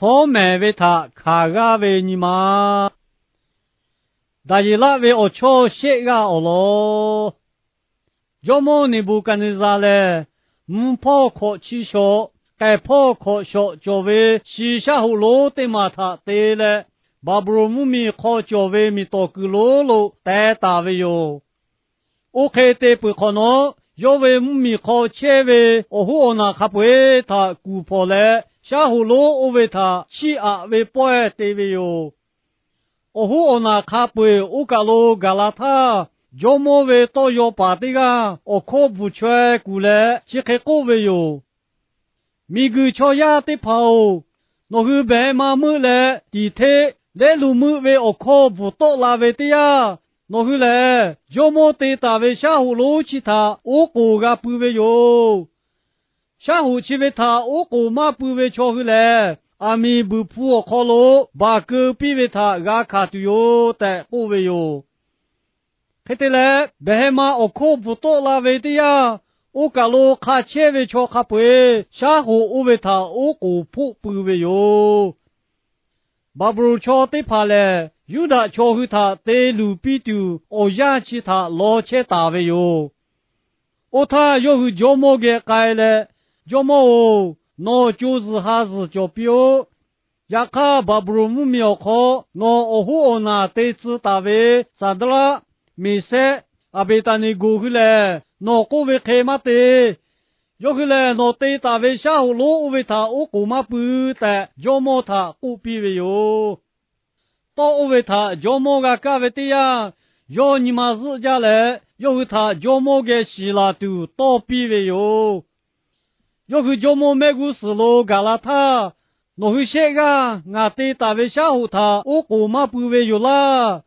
Hawˉ mehˍ ve htaꞈ hkanˍ g'aˇ ve nyi ma. Daˍyeˍlaˆ ve awˬ chawˇ shehˆ g'aˇ awˬ lawn. Jawˇmawˇ Neˍbuˍhkaˍneˍzaˍ lehˬ, mvuhˇ hpawˇ hkawꞈ chi shawˍ, k'ehˬ hpawˇ hkawꞈ shawˍ cawˬ ve shi shaˉ hoꞈ lonˉ teˇ maˬ htaꞈ te leh, Baˍbuˍlonˍ mvuhˇmiˬ hk'aw cawˬ ve miˬ tawˍ kuiˬ lonˉ lo teh taˍ ve yoˬ. Oˇ hk'e te peuˬ hk'awꞈ nawˉ, yawˇ ve mvuhˇmiˬ hk'aw chehˇ ve awˬ hoˉ awˬ naˬ hk'a peu-eˬ htaꞈ kuˬ hpawnˬ leh, shaˉ hoꞈ lonˉ oˇ ve htaꞈ chiˇ aꞈ ve pawehˇ te ve yoˬ. Awˬ hoˉ awˬ naˬ hk'a peu-eˬ oˇ kaˬ lo gaˬ la htaˇ, jawˇmawˇ ve tawˇ yaw paˍ teˇ g'aˇ awˬ hkawˇ bvuhˬ chaweh kuˬ leh chi hk'e k'oˆ ve yoˬ. Miˬguiˬ chaw yaˇ teˇ hpaˍ-oˬ, nawˬ hui behˬ heh ma meuˆ leh tiˍ hteˆ lehˉ lu meuˆ ve awˬ hkawˇ bvuhˬ tawˆ la ve teˇ yanˇ, nawˬ hui lehˬ jawˇmawˇ te taˍ ve shaˉ hoꞈ lonˉ chi htaꞈ oˉ k'oˍ g'a pui ve yoˬ. Shaˉ hoꞈ chi ve htaꞈ oˉ k'oˍ maˇ pui ve chaw hui lehˬ, aˬ miˍ buiˬ hpu awˬ hk'aw lo baˬ keu piˇ ve htaꞈ g'a hkanˍ tuˬ yoˬ tehꞈ k'oˆ ve yoˬ. Hk'e te leh, behˬ heh ma awˬ hkawˇ bvuhˬ tawˆ la ve teˇ yanˇ, oˇ kaˬ lo hk'a chehˇ ve chaw hk'a peu-eˬ shaˉ hoꞈ oˇ ve htaꞈ oˉ k'oˍ hpoˆ pui ve yoˬ. Baˍbuˍlonˍ chaw teˇ hpaˍ lehˬ, Yuˇdaꞈ chaw hui htaꞈ te luˬ piˇ tuˬ awˬ yanˇ chi htaꞈ law chehˇ taˍ ve yoˬ. Oˇ htaˇ yawˇ hui jawˇmawˇ geh k'ai leh, Jawˇmawˇ-oˬ, nawˬ co zuhˬ ha zuhˬ cawˬ piˇ-oˆ. Yaꞈ hk'aˇ, Baˍbuˍlonˍ mvuhˇmiˬ awˬ hk'aw nawˬ awˬ hoˉ awˬ naˬ te tcuh taˍ ve Saˍdraˆ, Meˍsehˆ, Aˍbeˍdaˍneˍgoˍ hui lehˬ, nawˬ k'oˆ ve hk'e maˇ te. Yawˇ hui lehˬ, nawˬ te taˍ ve shaˉ hoꞈ lonˉ oˇ ve htaꞈ oˉ k'oˍ maˇ pui tehꞈ, jawˇmawˇ htaꞈ k'oˆ piˇ ve yoˬ. Tawˇ oˇ ve htaꞈ jawˇmawˇ g'a kaˇ ve teˇ yanˇ, yawˇ nyi ma zuhˆ jaˇ leh, yawˇ hui htaꞈ jawˇmawˇ geh shiˍ laˬ tuˬ tawˇ piˇ ve yoˬ. Yawˇ hui jawˇmawˇ mehˆ g'uˇ suhˍ lo gaˬ la htaˇ, nawˬ hui shehˆ g'aˇ ngaˬ te taˍ ve shaˉ hoꞈ htaꞈ oˉ k'oˍ maˇ pui ve yoˬ laˇ.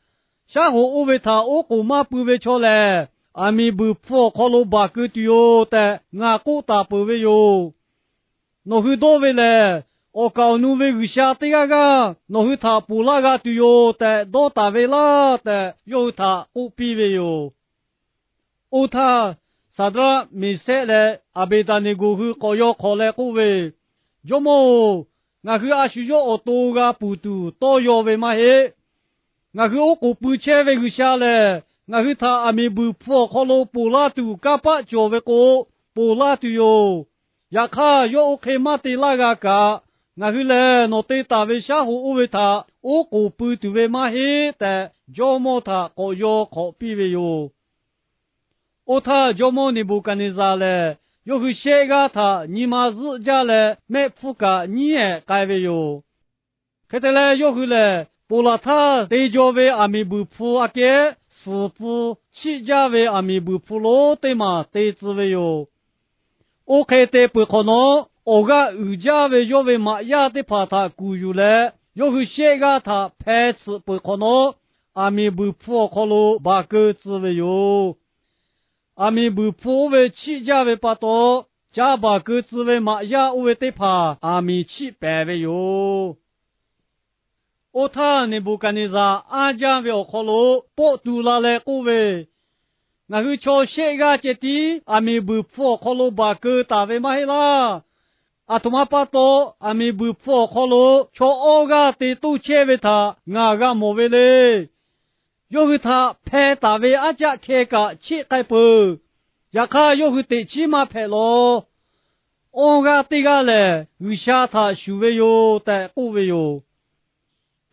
Shaˉ hoꞈ oˇ ve htaꞈ oˉ k'oˍ maˇ pui ve chaw lehˬ, aˬ miˍ buiˬ hpu awˬ hk'aw lo baˬ keu tuˬ yoˬ tehꞈ ngaˬ k'oˆ taˍ peuˬ ve yoˬ. Nawˬ hui dawˇ ve lehˬ, awˬ kaˍ awˬ nu ve G'uiˬsha teˇ g'aˇ g'aˇ nawˬ hui htaꞈ ponˬ laˇ g'a tuˬ yoˬ tehꞈ dawˇ taˍ ve laˇ tehꞈ, yawˇ hui htaꞈ k'oˆ piˇ ve yoˬ. Oˇ htaˇ, Saˍdraˆ, Meˍsehˆ leh Aˍbeˍdaˍneˍgoˍ hui k'awꞈ yaw hk'awꞈ leh k'oˆ ve, Jawˇmawˇ-oˬ, ngaˬ hui a shu yawˇ awˬ to g'a puˬ tuˬ tawˇ yaw ve maˇ heˆ. Ngaˬ hui oˉ k'oˍ pui chehˇ ve G'uiˬsha lehˬ, ngaˬ hui htaꞈ aˬ miˍ buiˬ hpu awˬ hk'aw lo ponˬ laˇ tuˬ kanˇ paˆ cawˬ ve k'o, ponˬ laˇ tuˬ yoˬ. Yaꞈ hk'aˇ, yawˇ oˇ hk'e maˇ te laˇ g'a kaꞈ, ngaˬ hui lehˬ nawˬ te taˍ ve shaˉ hoꞈ oˇ ve htaꞈ oˉ k'oˍ pui tuˬ ve maˇ heˆ tehꞈ, jawˇmawˇ htaꞈ k'awꞈ yaw hk'awꞈ piˇ ve yoˬ. Oˇ htaˇ, jawˇmawˇ Neˍbuˍhkaˍneˍzaˍ lehˬ, yawˇ hui shehˆ g'aˇ htaꞈ nyi ma zuhˆ jaˇ leh, mehˆ hpfuhˇ kaꞈ nyiˉ ehˍ k'ai ve yoˬ. Hk'e te leh, yawˇ hui lehˬ ponˬ laˬ htaˇ te jaw ve aˬ miˍ buiˬ hpu aꞈ kehˉ suhˍ pfuh chiˆ jaˇ ve aˬ miˍ buiˬ hpu lonˉ teˇ maˬ te tcuh ve yoˬ. Oˇ hk'e te peuˬ hk'awꞈ nawˉ, awˬ g'aˇ uiˍ jaˇ ve yawˇ ve maꞈ yaˇ teˇ hpaˍ htaꞈ kuˬ yuˬ leh, yawˇ hui shehˆ g'aˇ htaꞈ hpeh tsuhꞈ peuˬ hk'awꞈ nawˉ, aˬ miˍ buiˬ hpu awˬ hk'aw lo baˬ keu tcuh ve yoˬ. Aˬ miˍ buiˬ hpu oˇ ve chiˆ jaˇ ve pa taw, ca baˬ keu tcuh ve maꞈ yaˇ oˇ ve teˇ hpaˍ aˬ miˍ chiˆ pehˍ ve yoˬ. Oˇ htaˇ, Neˍbuˍhkaˍneˍzaˍ anˇ jaˇ ve awˬ hk'aw lo pawˆ tu la leh k'oˆ ve, Ngaˬ hui chaw shehˆ g'aˇ ceh tiˉ aˬ miˍ buiˬ hpu awˬ hk'aw lo baˬ keu taˍ ve maˇ heˆ laˇ. Aˬ htoꞈ ma pa taw, aˬ miˍ buiˬ hpu awˬ hk'aw lo chaw awˇ g'aˇ te toˇ chehˇ ve htaꞈ ngaˬ g'a mawˬ ve le. Yawˇ hui htaꞈ hpeh taˍ ve aˉ caˆ hkeh kaꞈ cheˆ k'ai peuˬ. Yaꞈ hk'aˇ, yawˇ hui teꞈ chiˉ maˇ hpehꞈ lawˬ. Awˇ g'aˇ teˇ g'aˇ lehˬ, G'uiˬsha htaꞈ shuˍ ve yoˬ tehꞈ k'oˆ ve yoˬ.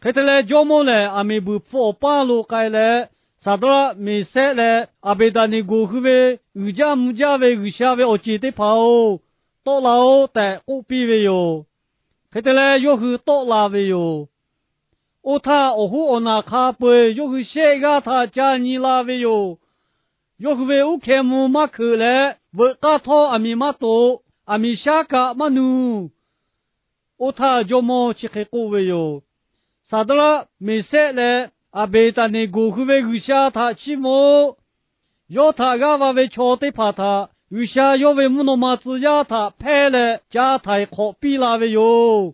Hk'e te leh, jawˇmawˇ lehˬ aˬ miˍ buiˬ hpu awˬ paˇ lo k'ai leh, Saˍdraˆ, Meˍsehˆ leh Aˍbeˍdaˍneˍgoˍ hui ve uiˍ jaˇ mvuh jaˇ ve G'uiˬsha ve awˬ ceˬ teˇ hpaˍ-oˬ, tawˆ la-oˆ tehꞈ k'oˆ piˇ ve yoˬ. Hk'e te leh, yawˇ hui tawˆ la ve yoˬ. Oˇ htaˇ, awˬ hoˉ awˬ naˬ hk'a peu-eˬ yawˇ hui shehˆ g'aˇ htaꞈ ca nyi la ve yoˬ. Yawˇ hui ve uˉ hkeh mvuh maˇ hkeuꞈ leh, veuꞈ k'aˇ htawˇ aˬ miˍ maˇ toꞈ, aˬ miˍ shaˉ kaꞈ maˇ nuˬ. Oˇ htaˇ, jawˇmawˇ chi hk'e k'oˆ ve yoˬ. Saˍdraˆ, Meˍsehˆ leh Aˍbeˍdaˍneˍgoˍ hui ve G'uiˬsha htaꞈ chiˇ mvuh-oˆ. Yawˇ htaꞈ g'aˇ va ve chaw teˇ hpaˍ htaꞈ G'uiˬsha yawˇ ve mvuhˇ naw ma tcuh yaˇ htaꞈ hpehˇ leh ca htaiˍ hk'awꞈ piˇ la ve yoˬ.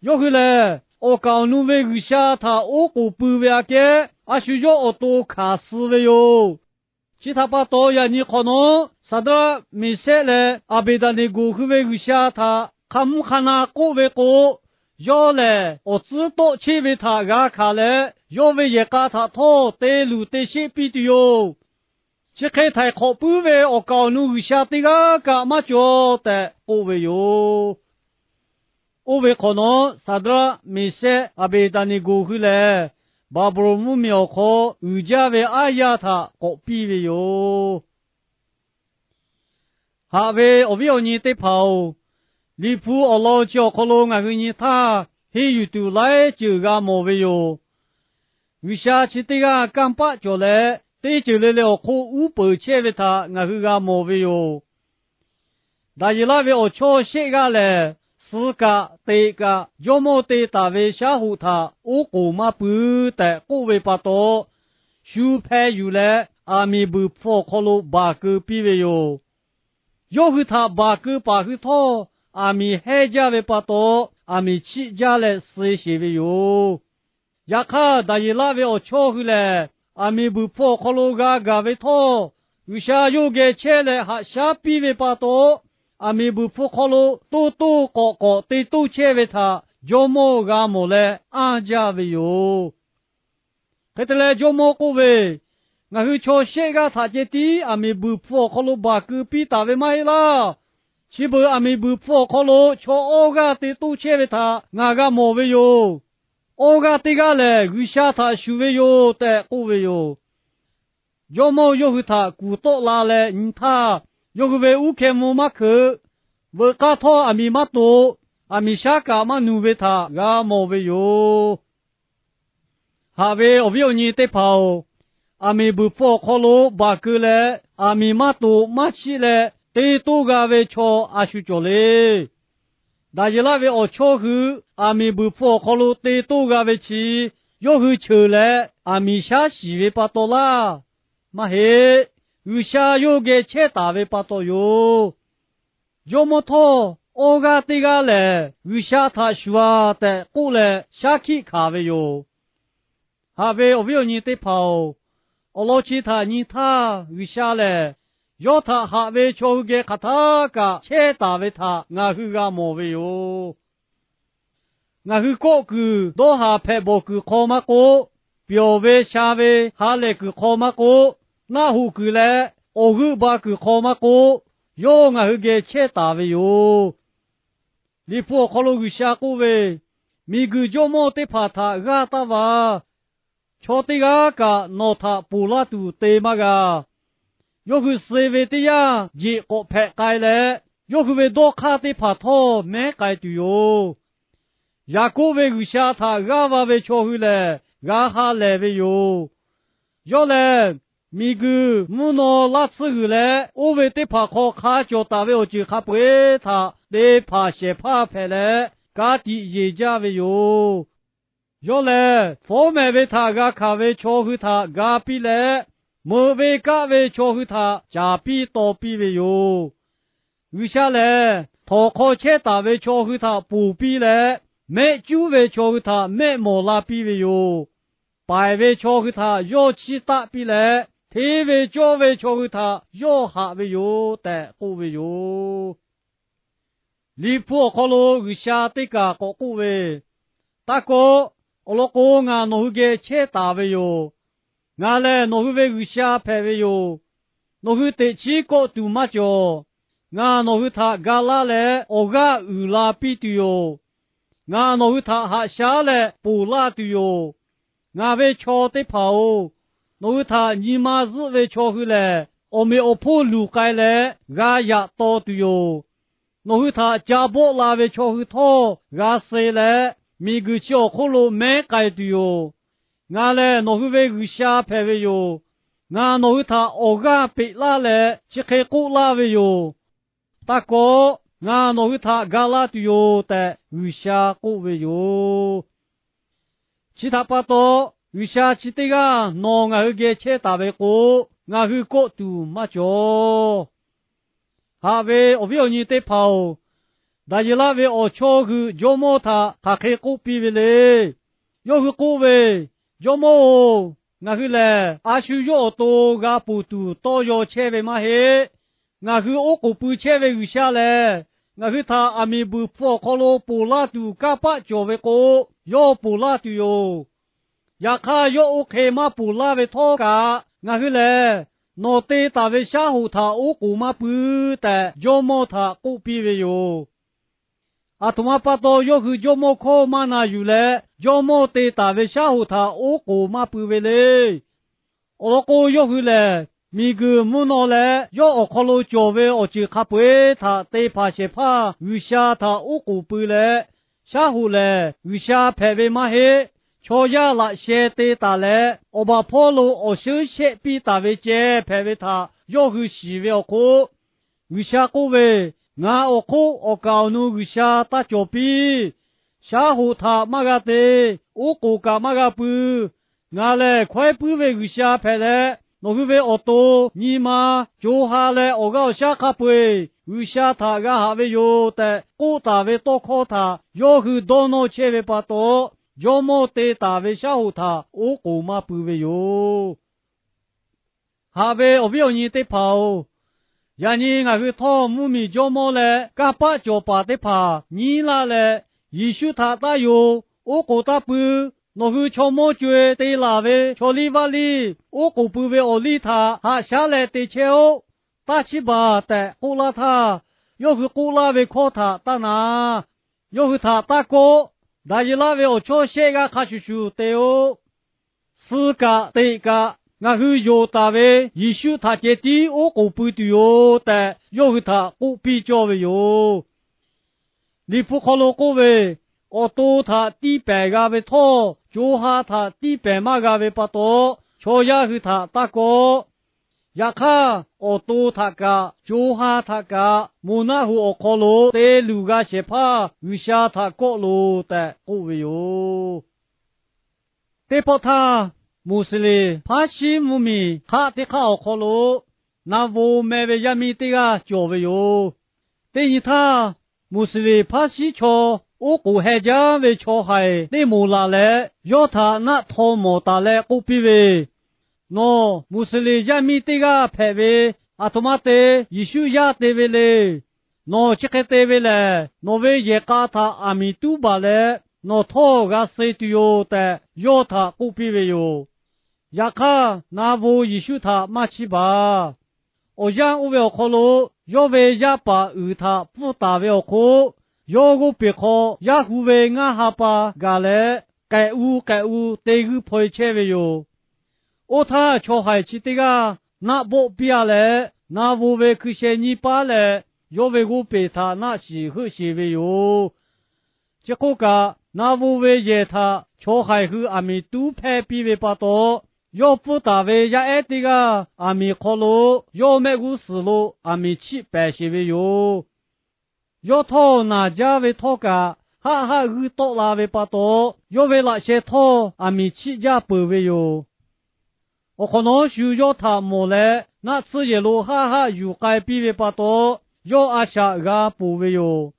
Yawˇ hui lehˬ, awˬ kaˍ awˬ nu ve G'uiˬsha htaꞈ oˉ k'oˍ pui ve aꞈ kehˉ, a shu yawˇ awˬ to hkanˍ suh ve yoˬ. Chi htaꞈ pa taw, yaꞈ nyi hk'awꞈ nawˉ Saˍdraˆ, Meˍsehˆ leh Aˍbeˍdaˍneˍgoˍ hui ve G'uiˬsha htaꞈ hk'a mvuhˇ hk'a na k'oˆ ve k'o, yawˇ lehˬ awˬ tcuhˉ tawˆ cheˆ ve htaꞈ g'a hkanˍ leh, yawˇ ve yehˬ k'a htaꞈ htawˇ te luˬ te sheˆ piˇ tuˬ yoˬ. Chi hk'e htaiˍ hk'awꞈ puiˉ ve awˬ kaˍ awˬ nu G'uiˬsha teˇ g'aˇ kaꞈ maˇ cawˬ tehꞈ k'oˆ ve yoˬ. Oˇ ve hk'awꞈ nawˉ, Saˍdraˆ, Meˍsehˆ, Aˍbeˍdaˍneˍgoˍ hui lehˬ, Baˍbuˍlonˍ mvuhˇmiˬ awˬ hk'aw uiˍ jaˇ ve aˉ yaˇ htaꞈ k'awꞈ piˇ ve yoˬ. Haꞈ ve awˬ viˉ awˬ nyi teˇ hpaˍ-oˬ, Liꞈ hpu awˬ lawn chi awˬ hk'aw lo ngaˬ hui nyi htaˇ, henˇ yuˬ tuˬ laiˉ ceuˬ g'a mawˬ ve yoˬ. G'uiˬsha chi teˇ g'aˇ kanˇ paˆ cawˬ leh, teˇ ceuˬ le le awˬ hk'oˆ uˉ peunˍ chehˇ ve htaꞈ ngaˬ hui g'a mawˬ ve yoˬ. Daˍyeˍlaˆ ve awˬ chawˇ shehˆ g'aˇ lehˬ, suh kaꞈ teꞈ kaꞈ jawˇmawˇ te taˍ ve shaˉ hoꞈ htaꞈ oˉ k'oˍ maˇ pui tehꞈ k'oˆ ve pa taw, shu hpeh yuˬ leh aˬ miˍ buiˬ hpfuh awˬ hk'aw lo baˬ keu piˇ ve yoˬ. Yawˇ hui htaꞈ baˬ keu paˍ hui htawˇ, aˬ miˍ hehnˇ jaˇ ve pa taw, aˬ miˍ chiˆ jaˇ leh suh sheˬ ve yoˬ. Yaꞈ hk'aˇ, Daˍyeˍlaˆ ve awˬ chawˇ hui lehˬ, aˬ miˍ buiˬ hpfuh awˬ hk'aw lo g'a gaˬ ve htawˇ, G'uiˬsha yawˇ geh chehˇ leh haꞈ shaˉ piˇ ve pa taw, aˬ miˍ buiˬ hpfuh hk'aw lo toˇ toˇ k'awꞈ k'awꞈ te toˇ chehˇ ve htaꞈ jawˇmawˇ g'a mawˬ leh anˇ jaˇ ve yoˬ. Hk'e te leh, jawˇmawˇ k'oˆ ve, Ngaˬ hui chaw shehˆ g'aˇ htaꞈ ceh tiˉ aˬ miˍ buiˬ hpfuh awˬ hk'aw lo baˬ keu piˇ taˍ ve maˇ heˆ laˇ. Chi beuꞈ aˬ miˍ buiˬ hpfuh awˬ hk'aw lo chaw awˇ g'aˇ te toˇ chehˇ ve htaꞈ ngaˬ g'a mawˬ ve yoˬ. Awˇ g'aˇ teˇ g'aˇ lehˬ, G'uiˬsha htaꞈ shuˍ ve yoˬ tehꞈ k'oˆ ve yoˬ. Jawˇmawˇ yawˇ hui htaꞈ kuˬ tawˆ la leh nyi htaˇ, yawˇ hui ve uˉ hkeh mvuh maˇ hkeuꞈ. Veuꞈ k'aˇ htawˇ aˬ miˍ maˇ toꞈ. Aˬ miˍ shaˉ kaꞈ maˇ nuˬ ve htaꞈ g'a mawˬ ve yoˬ. Haꞈ ve awˬ viˉ awˬ nyi teˇ hpaˍ-oˬ, aˬ miˍ buiˬ hpfuh awˬ hk'aw lo baˬ keu leh, aˬ miˍ maˇ toꞈ maˇ chiˆ leh te toˇ g'a ve chaw a shu cawˬ le. Daˍyeˍlaˆ ve awˬ chawˇ hui aˬ miˍ buiˬ hpfuh awˬ hk'aw lo te toˇ g'a ve chi, yawˇ hui cheuˬ leh aˬ miˍ shaˉ shiˍ ve pa taw laˇ. Maˇ heˆ. G'uiˬsha yawˇ geh chehˇ taˍ ve pa taw yoˬ. Jawˇmawˇ htawˇ, awˇ g'aˇ teˇ g'aˇ lehˬ, G'uiˬsha htaꞈ shuˍ a tehꞈ k'oˆ leh shaˉ hkiˆ hkanˍ ve yoˬ. Haꞈ ve awˬ viˉ awˬ nyi teˇ hpaˍ-oˬ, awˬ lawn chi htaꞈ nyi htaˇ G'uiˬsha lehˬ, yawˇ htaꞈ haꞈ ve chaw hui geh hk'aˬ htaˇ kaꞈ chehˇ taˍ ve htaꞈ ngaˬ hui g'a mawˬ ve yoˬ. Ngaˬ hui kawˆ kuiˬ dawˇ haˍ hpehꞈ bawˬ kuiˬ hk'aw maˇ k'oˆ, pyawˬ ve sha ve ha lehˬ kuiˬ hk'aw maˇ k'oˆ, naˆ hoꞈ kuiˬ leh awˬ g'euˆ ba kuiˬ hk'aw maˇ k'oˆ, yawˇ ngaˬ hui geh chehˇ taˍ ve yoˬ. Liꞈ hpu awˬ hk'aw lo G'uiˬsha k'oˆ ve, Miˬguiˬ jawˇmawˇ teˇ hpaˍ htaꞈ g'aˇ taˇ va. Chaw teˇ g'aˇ kaꞈ nawˬ htaꞈ ponˬ laˇ tuˬ te maˇ g'a. Yawˇ hui suh ve teˇ yanˇ, jeꞈ k'awꞈ hpehꞈ k'ai leh, yawˇ hui ve dawˇ hk'aˇ teˇ hpaˍ htawˇ mehˉ k'ai tuˬ yoˬ. Yaˍkoˆ ve G'uiˬsha htaꞈ g'aˇ va ve chaw hui lehˬ, g'a ha lehˬ ve yoˬ. Yawˇ lehˬ, miˬguiˬ mvuhˇ naw laˇ tsuhˇ g'uiˬ leh oˇ ve teˇ hpaˍ hk'aw hk'a cawˬ taˍ ve awˬ ceuˬ hk'a peu-eˬ htaꞈ te hpanˍ shehˍ hpaˇ hpehꞈ leh, ka tiꞈ yeˬ jaˇ ve yoˬ. Yawˇ lehˬ, fawˉ mehˍ ve htaꞈ g'a hkanˍ ve chaw hui htaꞈ ga piˇ leh, meuꞈ ve kaˆ ve chaw hui htaꞈ caˍ piˇ taw piˇ ve yoˬ. G'uiˬsha lehˬ, htawnˍ hk'aw chehˇ taˍ ve chaw hui htaꞈ ponˬ piˇ leh, mehˆ cuˉ ve chaw hui htaꞈ mehˆ mawˬ la piˇ ve yoˬ. Paiˍ ve chaw hui htaꞈ yawˇ chiˇ taˆ piˇ leh, hteˇ ve cawˇ ve chaw hui htaꞈ yawˇ haꞈ ve yoˬ tehꞈ k'oˆ ve yoˬ. Liꞈ hpu awˬ hk'aw lo G'uiˬsha teˇ kaˬ k'awꞈ k'oˆ ve, Taˇ kawˆ. Awˬ lawn k'o, ngaˬ nawˬ hui geh chehˇ taˍ ve yoˬ. Ngaˬ lehˬ nawˬ hui ve G'uiˬsha hpehꞈ ve yoˬ. Nawˬ hui teꞈ chiˉ kawˆ tuˬ maˇ cawˬ. Ngaˬ nawˬ hui htaꞈ ga laˇ leh awˬ g'aˇ uiˍ la piˇ tuˬ yoˬ. Ngaˬ nawˬ hui htaꞈ haꞈ shaˉ leh ponˬ laˇ tuˬ yoˬ. Ngaˬ ve chaw teˇ hpaˍ-oˬ, nawˬ hui htaꞈ nyi ma zuhˆ ve chaw hui lehˬ, awˬ meꞈ awˬ hponˇ luˬ k'ai leh g'a yaꞈ taw tuˬ yoˬ. Nawˬ hui htaꞈ ca bawˆ la ve chaw hui htawˇ g'a suh leh, miˬguiˬ chi awˬ hk'oˆ lo mehˉ k'ai tuˬ yoˬ. Ngaˬ lehˬ nawˬ hui ve G'uiˬsha hpehꞈ ve yoˬ. Ngaˬ nawˬ hui htaꞈ awˬ g'aˇ peꞈ laˇ leh chi hk'e k'oˆ laˇ ve yoˬ. Taˇ kawˆ. Ngaˬ nawˬ hui htaꞈ ga laˇ tuˬ yoˬ tehꞈ G'uiˬsha k'oˆ ve yoˬ. Chi htaꞈ pa taw, G'uiˬsha chi teˇ g'aˇ nawˬ ngaˬ hui geh chehˇ taˍ ve k'o, ngaˬ hui kawˆ tuˬ maˇ cawˬ. Haꞈ ve awˬ viˉ awˬ nyi teˇ hpaˍ-oˬ, Daˍyeˍlaˆ ve awˬ chawˇ hui jawˇmawˇ htaꞈ hk'aˬ hk'e k'oˆ piˇ ve le. Yawˇ hui k'oˆ ve, Jawˇmawˇ-oˬ, ngaˬ hui lehˬ a shu yawˇ awˬ to g'a ponˬ tuˬ tawˇ yaw chehˇ ve maˇ heˆ. Ngaˬ hui oˉ k'oˍ pui chehˇ ve G'uiˬsha lehˬ, ngaˬ hui htaꞈ aˬ miˍ buiˬ hpfuh awˬ hk'aw lo ponˬ laˇ tuˬ kanˇ paˆ cawˬ ve k'o, yawˇ ponˬ laˇ tuˬ yoˬ. Yaꞈ hk'aˇ, yawˇ oˇ hk'e maˇ ponˬ laˇ ve htawˇ kaꞈ, ngaˬ hui lehˬ nawˬ te taˍ ve shaˉ hoꞈ htaꞈ oˉ k'oˍ maˇ pui tehꞈ, jawˇmawˇ htaꞈ k'oˆ piˇ ve yoˬ. Aˬ htoꞈ ma pa taw yawˇ hui jawˇmawˇ hkawˇ maˇ na yuˬ leh, jawˇmawˇ te taˍ ve shaˉ hoꞈ htaꞈ oˉ k'oˍ maˇ pui ve le. Awˬ lawn k'o, yawˇ hui lehˬ miˬguiˬ mvuhˇ naw leh yawˇ awˬ hk'aw lo cawˬ ve awˬ ceuˬ hk'a peu-eˬ htaꞈ te hpanˍ shehˍ hpaˇ G'uiˬsha htaꞈ oˉ k'oˍ pui leh, shaˉ hoꞈ lehˬ G'uiˬsha hpehꞈ ve maˇ heˆ. Chaw yaˇ laꞈ sheh te taˍ leh, awˬ baˬ hpawˇ lo awˬ shuˉ shehˆ piˇ taˍ ve ceh hpehꞈ ve htaꞈ yawˇ hui shiˍ ve awˬ hk'oˆ, G'uiˬsha k'oˆ ve, Ngaˬ awˬ hk'oˆ awˬ kaˍ awˬ nu G'uiˬsha taˇ cawˬ piˇ. Shaˉ hoꞈ htaꞈ maˇ g'a te, oˉ k'oˍ kaꞈ maˇ g'a pui. Ngaˬ lehˬ hkawehˉ puiˉ ve G'uiˬsha hpehꞈ leh, nawˬ hui ve awˬ to, nyi ma, co ha leh awˬ g'aˇ awˬ shaˉ hk'a peu-eˬ G'uiˬsha htaꞈ g'a haꞈ ve yoˬ tehꞈ k'oˆ taˍ ve tawˇ hkawˇ htaꞈ yawˇ hui dawˇ nawˇ chehˇ ve pa taw, jawˇmawˇ te taˍ ve shaˉ hoꞈ htaꞈ oˉ k'oˍ maˇ pui ve yoˬ. Haꞈ ve awˬ viˉ awˬ nyi teˇ hpaˍ-oˬ, yaꞈ nyi ngaˬ hui htawˇ mvuhˇmiˬ jawˇmawˇ leh kanˇ paˆ cawˬ paˍ teˇ hpaˍ nyiˉ laˇ leh, Yeˍsuˆ htaꞈ taˇ yonˍ, oˉ k'oˍ taˇ pui. Nawˬ hui chaw mawˇ co-e te laˬ ve chaw liˇ vaˇ liˇ oˉ k'oˍ pui ve awˬ liˇ htaꞈ haꞈ shaˉ leh te chehˇ-oˆ. Taˇ chiˇ baˬ tehꞈ k'oˆ laˇ htaˇ, yawˇ hui k'oˆ laˇ ve hkawˇ htaꞈ taˇ na. Yawˇ hui htaꞈ taˇ kawˆ. Daˍyeˍlaˆ ve awˬ chawˇ shehˆ g'aˇ hk'a shuˍ shuˍ te-o. Suh kaꞈ teꞈ kaꞈ ngaˬ hui yonˍ taˍ ve Yeˍsuˆ htaꞈ ceh tiˉ oˉ k'oˍ pui tuˬ yoˬ tehꞈ, yawˇ hui htaꞈ k'oˆ piˇ cawˇ ve yoˬ. Liꞈ hpu hk'aw lo k'oˆ ve, Awˬ to htaꞈ tiˇ pehˍ g'a ve htawˇ, co ha htaꞈ tiˇ pehˍ maˇ g'a ve pa taw, chaw yaˇ hui htaꞈ taˇ kawˆ. Yaꞈ hk'aˇ, awˬ to htaꞈ kaꞈ co ha htaꞈ kaꞈ moˬ naˆ hoꞈ awˬ hk'aw lo te luˬ g'a shehˍ hpaˇ G'uiˬsha htaꞈ kawˆ loˬ tehꞈ k'oˆ ve yoˬ. Teˇ pawˆ htaˇ, Muˍseˍleˍ Hpaˇshiˉ mvuhˇmiˬ hk'aˆ teˇ hk'aˆ awˬ hk'aw lo Naˍvo meh ve yaˇ miˇ teˇ g'aˇ cawˬ ve yoˬ. Teˇ nyi htaˇ, Muˍseˍleˍ Hpaˇshiˉ chaw oˉ k'oˍ heh jaˇ ve chaw haiˬ teˇ moˍ laˬ leh, yawˇ htaꞈ naˆ htaw mawˬ taˍ leh k'oˆ piˇ ve, Nawˬ Muˍseˍleˍ yaˇ miˇ teˇ g'aˇ hpehꞈ ve, aˬ htoꞈ ma te Yeˍsuˆ yaˇ te ve le. Nawˬ chi hk'e te ve lehˬ, nawˬ ve yehˬ k'a htaꞈ aˬ miˍ tuˉ baˬ leh nawˬ htawˇ g'a suh tuˬ yoˬ tehꞈ, yawˇ htaꞈ k'oˆ piˇ ve yoˬ. Yaꞈ hk'aˇ, Naˍvo Yeˍsuˆ htaꞈ maˇ chiˇ baˬ. Awˬ yanˇ oˇ ve awˬ hk'aw lo yawˇ ve yaˇ paˍ uiˍ htaꞈ pfuhˇ taˍ ve awˬ hk'oˆ, yawˇ g'oˇ peˬ hk'aw yaˇ hu ve ngaˇ ha pa gaˬ leh, k'ehꞈ u k'ehꞈ u te g'uiˇ hpaw-e chehˇ ve yoˬ. Oˇ htaˇ, chaw haiˬ chi teˇ g'aˇ naˆ bawˆ piˇ-a leh, Naˍvo ve hkui sheh nyiˇ paˉ leh yawˇ ve g'oˇ peˬ htaꞈ naˆ shiˍ heuˆ sheˬ ve yoˬ. Chi hk'oˆ kaꞈ, Naˍvo ve yehˬ htaꞈ chaw haiˬ hui aˬ miˍ tuˉ hpehˇ piˇ ve pa taw, yawˇ pfuhˇ taˍ ve yaˇ ehˉ teˇ g'aˇ aˬ miˍ hk'aw lo yawˇ mehˆ g'uˇ suhˍ lo aˬ miˍ chiˆ pehˍ sheˬ ve yoˬ. Yawˇ htawˇ naˬ jaˇ ve htawˇ kaꞈ, haˆ haˆ g'uiˇ tawˆ la ve pa taw, yawˇ ve laꞈ sheh htawˇ aˬ miˍ chiˆ jaˇ peuˬ ve yoˬ. Awˬ hk'awꞈ nawˉ shu yawˇ htaꞈ mawˬ leh, naˆ tsuhˇ yehˬ lo haˆ haˆ yuˬ k'ai piˇ ve pa taw, yawˇ a shaꞈ g'a ponˬ ve yoˬ.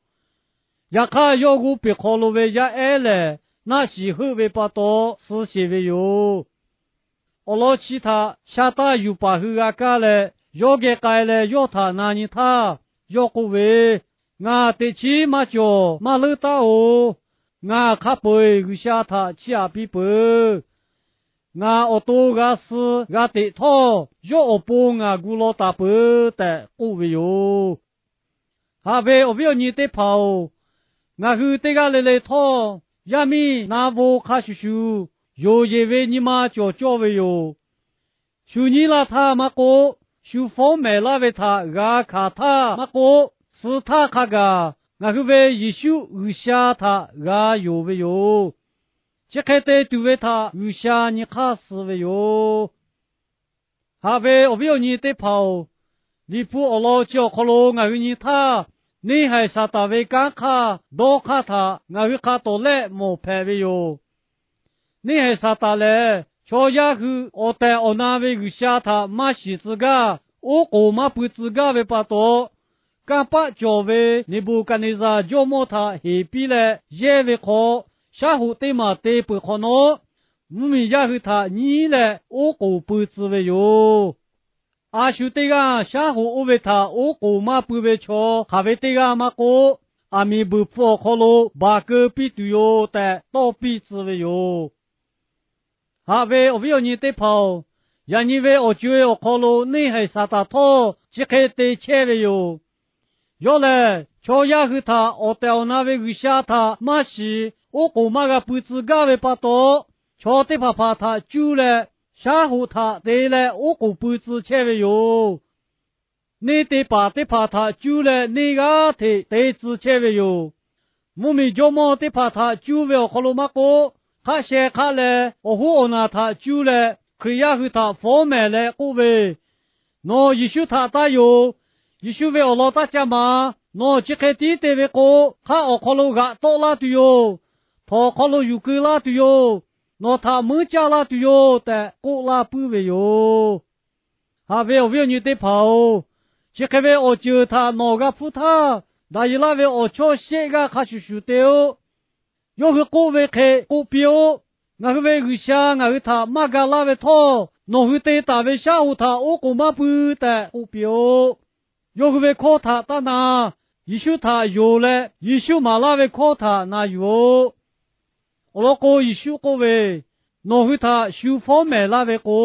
Yaꞈ hk'aˇ, yawˇ g'oˇ peˬ hk'aw lo ve yaˇ ehˉ lehˬ, naˆ shiˍ heuˆ ve pa taw, suh sheˬ ve yoˬ. Awˬ lawn chi htaꞈ sha taˇ yuˬ paˍ hui g'a kaˇ leh, yawˇ geh k'ai leh yawˇ htaꞈ na nyi htaˇ, yawˇ k'oˆ ve, Ngaˬ teꞈ chiˉ maˇ cawˬ maˇ leuˉ taˉ-oˬ. Ngaˬ hk'a peu-eˬ G'uiˬsha htaꞈ chiˇ aꞈ piˇ peuˬ. Ngaˬ awˬ to g'a suh g'a teꞈ htawˇ, yawˇ awˬ pon ngaˬ gu law taˍ peuˬ tehꞈ k'oˆ ve yoˬ. Haꞈ ve awˬ viˉ awˬ nyi teˇ hpaˍ-oˬ, ngaˬ hui teˇ g'aˇ le le htawˇ, yaˇ miˇ Naˍvo hk'a shuˍ shuˍ, yonˍ yeˬ ve nyi ma cawˬ cawˇ ve yoˬ. Shu nyiˉ laˇ htaˇ maˇ k'oˆ, shu fawˉ mehˍ laˇ ve htaꞈ g'a hkanˍ htaˇ maˇ k'oˆ, suh htaˇ hk'a gaˬ ngaˬ hui ve Yeˍsuˆ G'uiˬsha htaꞈ g'a yonˍ ve yoˬ. Chi hk'e te tuˬ ve htaꞈ G'uiˬsha nyi hk'aˇ suh ve yoˬ. Haꞈ ve awˬ viˉ awˬ nyi teˇ hpaˍ-oˬ, Liꞈ hpu awˬ lawn chi awˬ hk'aw lo ngaˬ hui nyi htaˇ, neˇ haiˬ Saˍtanˍ ve kanˉ hk'aˇ dawˇ hk'aˇ htaꞈ ngaˬ hui hk'a tawˍ lehˆ mawˬ hpehꞈ ve yoˬ. Neˇ haiˬ Saˍtanˍ lehˬ, chaw yaˇ hui awˬ tehˬ awˬ na ve G'uiˬsha htaꞈ maˇ shiˍ tcuh gaˇ, oˉ k'oˍ maˇ pui tcuh gaˇ ve pa taw, kanˇ paˆ cawˬ ve Neˍbuˍhkaˍneˍzaˍ jawˇmawˇ htaꞈ heˍ piˇ leh yehˇ ve hk'aw, shaˉ hoꞈ teˇ maˬ te peuˬ hk'awꞈ nawˉ, mvuhˇmiˬ yaˇ hui htaꞈ nyiˉ leh oˉ k'oˍ pui tcuh ve yoˬ. A shu teˇ g'aˇ shaˉ hoꞈ oˇ ve htaꞈ oˉ k'oˍ maˇ pui ve chaw hk'aˬ ve teˇ g'aˇ maˇ k'oˆ, aˬ miˍ buiˬ hpfuh awˬ hk'aw lo baˬ keu piˇ tuˬ yoˬ tehꞈ tawˇ piˇ tcuh ve yoˬ. Haꞈ ve awˬ viˉ awˬ nyi teˇ hpaˍ-oˬ, yaꞈ nyi ve awˬ co-e awˬ hk'aw lo neˇ haiˬ Saˍtanˍ htawˇ chi hk'e te chehˇ ve yoˬ. Yawˇ lehˬ, chaw yaˇ hui htaꞈ awˬ tehˬ awˬ na ve G'uiˬsha htaꞈ maˇ shiˍ, oˉ k'oˍ maˇ g'a pui tcuh gaˇ ve pa taw, chaw teˇ hpaˍ hpaˍ htaꞈ cuˇ leh, shaˉ hoꞈ htaꞈ te leh oˉ k'oˍ pui tcuh chehˇ ve yoˬ. Neˇ te paˍ teˇ hpaˍ htaꞈ cuˇ leh neˇ g'aˇ hteꞈ te tcuh chehˇ ve yoˬ. Mvuhˇmiˬ jawˇmawˇ teˇ hpaˍ htaꞈ cuˇ ve awˬ hk'aw lo maˇ k'oˆ, hk'aˆ sheh hk'aˆ leh awˬ hoˉ awˬ naˬ htaꞈ cuˇ leh Hkriꞈ yaˇ hui htaꞈ fawˉ mehˍ leh k'oˆ ve, Nawˬ Yeˍsuˆ htaꞈ taˇ yonˍ. Yeˍsuˆ ve awˬ lawn taˇ ca maˍ. Nawˬ chi hk'e tiˉ te ve k'o, hk'aˆ awˬ hk'aw lo g'aꞈ tawˆ laˇ tuˬ yoˬ. Htawnˍ hk'aw lo yuˬ keu laˇ tuˬ yoˬ. Nawˬ htaꞈ muiˉ caˇ laˇ tuˬ yoˬ tehꞈ k'oˆ laˇ puiˉ ve yoˬ. Haꞈ ve awˬ viˉ awˬ nyi teˇ hpaˍ-oˬ, chi hk'e ve awˬ ceuˬ htaꞈ nawˬ g'a hpfuhˇ htaˇ, daꞈ yeˬ laˇ ve awˬ chawˇ sheˆ g'aˇ hk'a shuˍ shuˍ te-oˆ. Yawˇ hui k'oˆ ve hk'e k'oˆ piˇ-oˆ. Ngaˬ hui ve G'uiˬsha ngaˬ hui htaꞈ maˇ ga laˇ ve htawˇ, nawˬ hui te taˍ ve shaˉ hoꞈ htaꞈ oˉ k'oˍ maˇ pui tehꞈ k'oˆ piˇ-oˆ. Yawˇ hui ve hkawˇ htaꞈ taˇ na. Yeˍsuˆ htaꞈ yonˍ leh Yeˍsuˆ maˍ laˇ ve hkawˇ htaꞈ na yuˬ-oˆ. Awˬ lawn k'o, Yeˍsuˆ k'oˆ ve, Nawˬ hui htaꞈ shu fawˉ mehˍ laˇ ve k'o,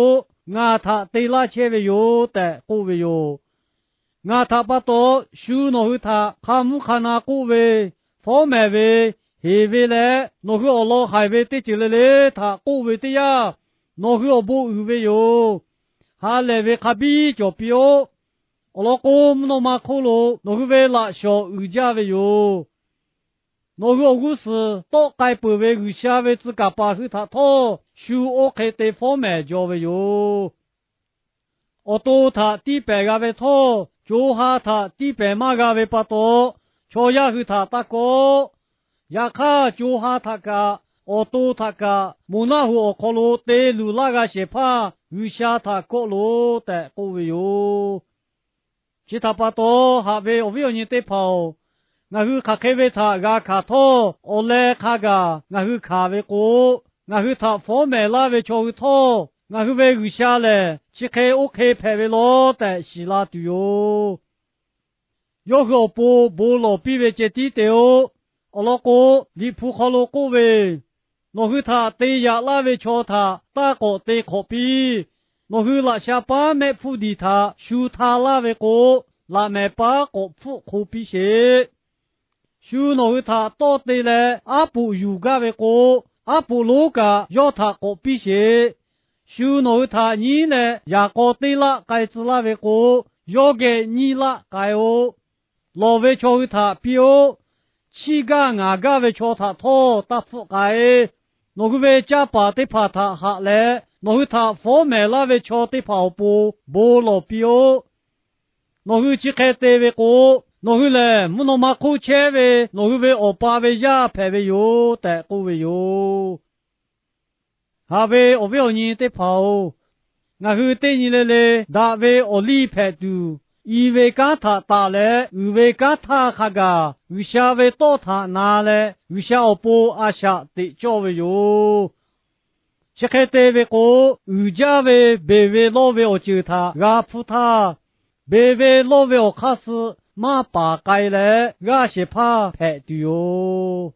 ngaˬ htaꞈ te laˇ chehˇ ve yoˬ tehꞈ k'oˆ ve yoˬ. Ngaˬ htaꞈ pa taw, shu nawˬ hui htaꞈ hk'a mvuhˇ hk'a na k'oˆ ve, fawˉ mehˍ ve, heˍ ve leh nawˬ hui awˬ lawn haiˬ ve teˇ ceuˬ le le htaꞈ k'oˆ ve teˇ yanˇ, nawˬ hui awˬ bon uiˍ ve yoˬ. Ha lehˬ ve hk'a biˇ cawˬ piˇ-oˆ. Awˬ lawn k'o, mvuhˇ naw ma hk'oˆ lo nawˬ hui ve laꞈ shawˍ uiˍ jaˇ ve yoˬ. Nawˬ hui awˬ g'uˇ suhˍ tawˆ k'ai peuˬ ve G'uiˬsha ve tcuh kaˍ paˍ hui htaꞈ htawˇ, shu oˇ hk'e te fawˉ mehˍ jaw ve yoˬ. Awˬ to htaꞈ tiˇ pehˍ g'a ve htawˇ, co ha htaꞈ tiˇ pehˍ maˇ g'a ve pa taw, chaw yaˇ hui htaꞈ taˇ kawˆ. Yaꞈ hk'aˇ, co ha htaꞈ kaꞈ, awˬ to htaꞈ kaꞈ, moˍ naˆ hoꞈ awˬ hk'aw lo te luˬ laˇ g'a shehˍ hpaˇ G'uiˬsha htaꞈ kawˆ loˬ tehꞈ k'oˆ ve yoˬ. Chi htaꞈ pa taw, haꞈ ve awˬ viˉ awˬ nyi teˇ hpaˍ-oˬ, ngaˬ hui hk'aˬ hk'e ve htaꞈ g'a hkanˍ htawˇ, awˬ leh hk'a gaˬ ngaˬ hui hkanˍ ve k'o, ngaˬ hui htaꞈ fawˉ mehˍ laˇ ve chaw hui htawˇ, ngaˬ hui ve G'uiˬsha lehˬ chi hk'e oˇ hk'e hpehꞈ ve law tehꞈ shiˍ la tuˬ yoˬ. Yawˇ hui awˬ pon bon lawˬ piˇ ve ceh tiˉ te-oˆ. Awˬ lawn k'o, Liꞈ hpu hk'aw lo k'oˆ ve, Nawˬ hui htaꞈ te yaꞈ laˇ ve chaw htaꞈ taˇ k'awꞈ te hk'awꞈ piˇ. Nawˬ hui laꞈ sha paˉ mehˆ hpfuhˇ diˬ htaꞈ shu hta laˇ ve k'o, laꞈ mehˍ paˉ k'awꞈ hpfuhˆ hk'o piˇ sheˍ. Shu nawˬ hui htaꞈ tawˇ te leh aˉ poꞈ yuˬ gaˇ ve k'o, aˉ poꞈ lonˉ kaꞈ yawˇ htaꞈ k'awꞈ piˇ sheˍ. Shu nawˬ hui htaꞈ nyiˉ leh yaꞈ k'aw teˇ laˆ k'ai tcuh laˇ ve k'o, yawˇ geh nyiˇ laˆ k'ai-oˆ. Lawˬ ve chaw hui htaꞈ piˇ-oˆ. Chiˇ gaˇ ngaˍ gaˇ ve chaw htaꞈ htawˇ taˇ hpfuhˆ k'ai. Nawˬ hui ve canˇ paˍ teˇ hpaˍ htaꞈ haꞈ leh, nawˬ hui htaꞈ fawˉ mehˍ laˇ ve chaw teˇ hpaˍ awˬ pon bon lawˬ piˇ-oˆ. Nawˬ hui chi hk'e te ve k'o, nawˬ hui lehˬ mvuhˇ naw ma hk'oˆ chehˇ ve nawˬ hui ve Awˬ pa ve yaˇ hpehꞈ ve yoˬ tehꞈ k'oˆ ve yoˬ. Haꞈ ve awˬ viˉ awˬ nyi teˇ hpaˍ-oˬ, ngaˬ hui teˇ nyi le le daꞈ ve awˬ liˇ hpehꞈ tuˬ, i ve kanˉ htaꞈ taˍ leh uiˍ ve kanˉ htaˇ hk'a gaˬ G'uiˬsha ve tawˇ htaꞈ na leh G'uiˬsha awˬ pon a shaꞈ teꞈ cawˇ ve yoˬ. Chi hk'e te ve k'o, uiˍ jaˇ ve beˬ ve lawˇ ve awˬ ceuˬ htaꞈ g'a hpfuhˇ htaˇ, beˬ ve lawˇ ve awˬ hk'aˇ suh maˇ paˍ k'ai leh g'aˇ shehˍ hpaˇ hpehꞈ tuˬ yoˬ.